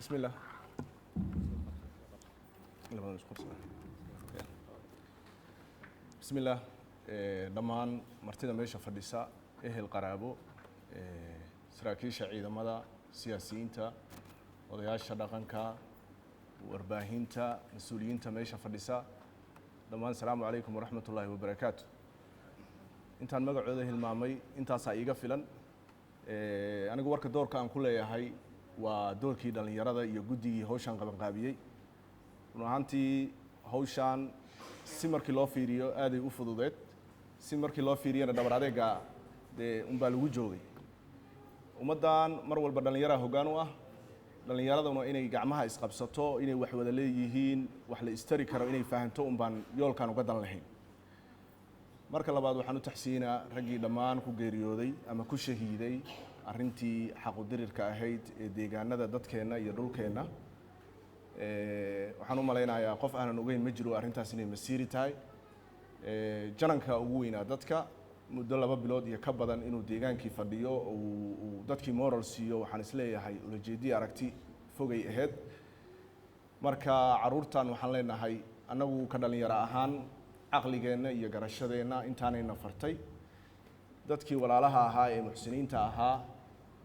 Bismillah. Labadan isku qabsada. Bismillah. Dhammaan martida meesha fadhisa, ehel, qaraabo, saraakiisha ciidamada, siyaasiyiinta, odayaasha dhaqanka, warbaahinta, mas-uuliyiinta meesha fadhisa, dhammaan asalaamu calaykum waraxmat ullaahi wabarakaatu. Intaan magacooda hilmaamay intaasaa iiga filan. Anigu warka doorka aan ku leeyahay waa doorkii dhallinyarada iyo guddigii hawshaan qabanqaabiyey. Run ahaantii, hawshaan si markii loo fiiriyo aaday u fududeed, si markii loo fiiriyana dhabar adeega dee unbaa lagu joogay. Ummaddan mar walba dhallinyaraa hoggaan u ah, dhallinyaraduna inay gacmaha isqabsato, inay wax wada leeyihiin, wax la istari karo inay fahanto unbaan yoolkaan uga dan lahayn. Marka labaad, waxaan u taxsiinaa raggii dhammaan ku geeriyooday ama ku shahiiday arrintii xaqudirirka ahayd ee deegaanada dadkeenna iyo dhulkeenna. Waxaan u malaynayaa qof aanan ogeyn ma jiro arrintaas inay masiiri tahay. Jananka ugu weynaa dadka muddo 2 bilood iyo ka badan inuu deegaankii fadhiyo, uu dadkii moral siiyo, waxaan isleeyahay ulajeediyi aragti fogay ahayd. Marka caruurtan waxaan leenahay, annagu ka dhalinyaro ahaan caqligeenna iyo garashadeenna intaanayna fartay, dadkii walaalaha ahaa ee muxsiniinta ahaa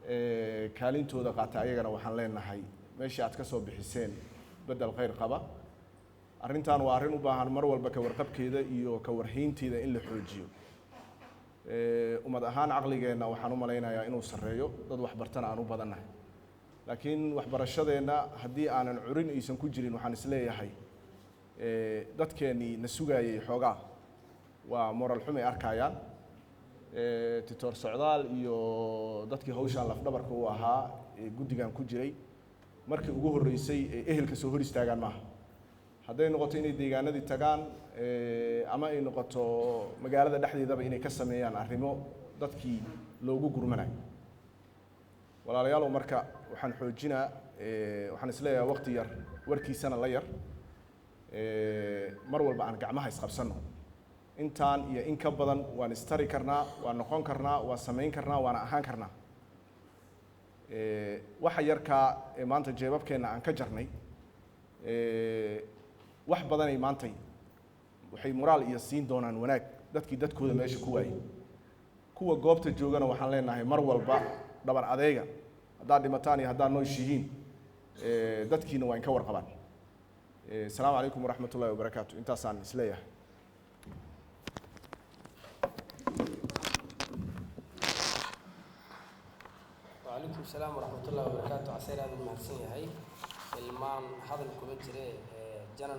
ee kaalintooda qaatay ayagana waxaan leenahay meeshii aad ka soo bixiseen bedel khayr qaba. Arrintan waa arrin u baahan mar walba ka warqabkeeda iyo ka warhaynteeda in la xoojiyo. Ummad ahaan caqligeenna waxaan u malaynayaa inuu sarreeyo, dad waxbartana aan u badannahay, laakiin waxbarashadeenna haddii aanan curin aysan ku jirin, waxaan isleeyahay dadkeennii na sugaayay xoogaa waa moral xumay arkayaan. Titoor Socdaal iyo dadkii hawshaan lafdhabarka u ahaa ee guddigan ku jiray, markii ugu horreysay ee ehelka soo hor istaagaan maaha. Hadday noqoto inay deegaanadii tagaan ama ay noqoto magaalada dhexdeedaba inay ka sameeyaan arrimo dadkii loogu gurmanayo. Walaalayaalow, marka waxaan xoojinaa, waxaan isleeyahay waqti yar warkiisana la yar, mar walba aan gacmaha isqabsanno. Intaan iyo in ka badan waan istari karnaa, waan noqon karnaa, waan samayn karnaa, waana ahaan karnaa. Waxa yarkaa ee maanta jeebabkeenna aan ka jarnay wax badanay maantay waxay moraal iyo siin doonaan wanaag dadkii dadkooda meesha ku waayey. Kuwa goobta joogana waxaan leenahay mar walba dhabar adeega, haddaad dhimataan iyo haddaad nooshihiin, dadkiina waa inka warqabaan. Asalaamu calaykum waraxmat ullahi wabarakaatu. Intaasaan isleeyahay. Wacalaykum salaam waraxmat ullahi wabarakaatu. Caseyr aad u mahadsan yahay. Ilmaan hadal kuma jire, janan.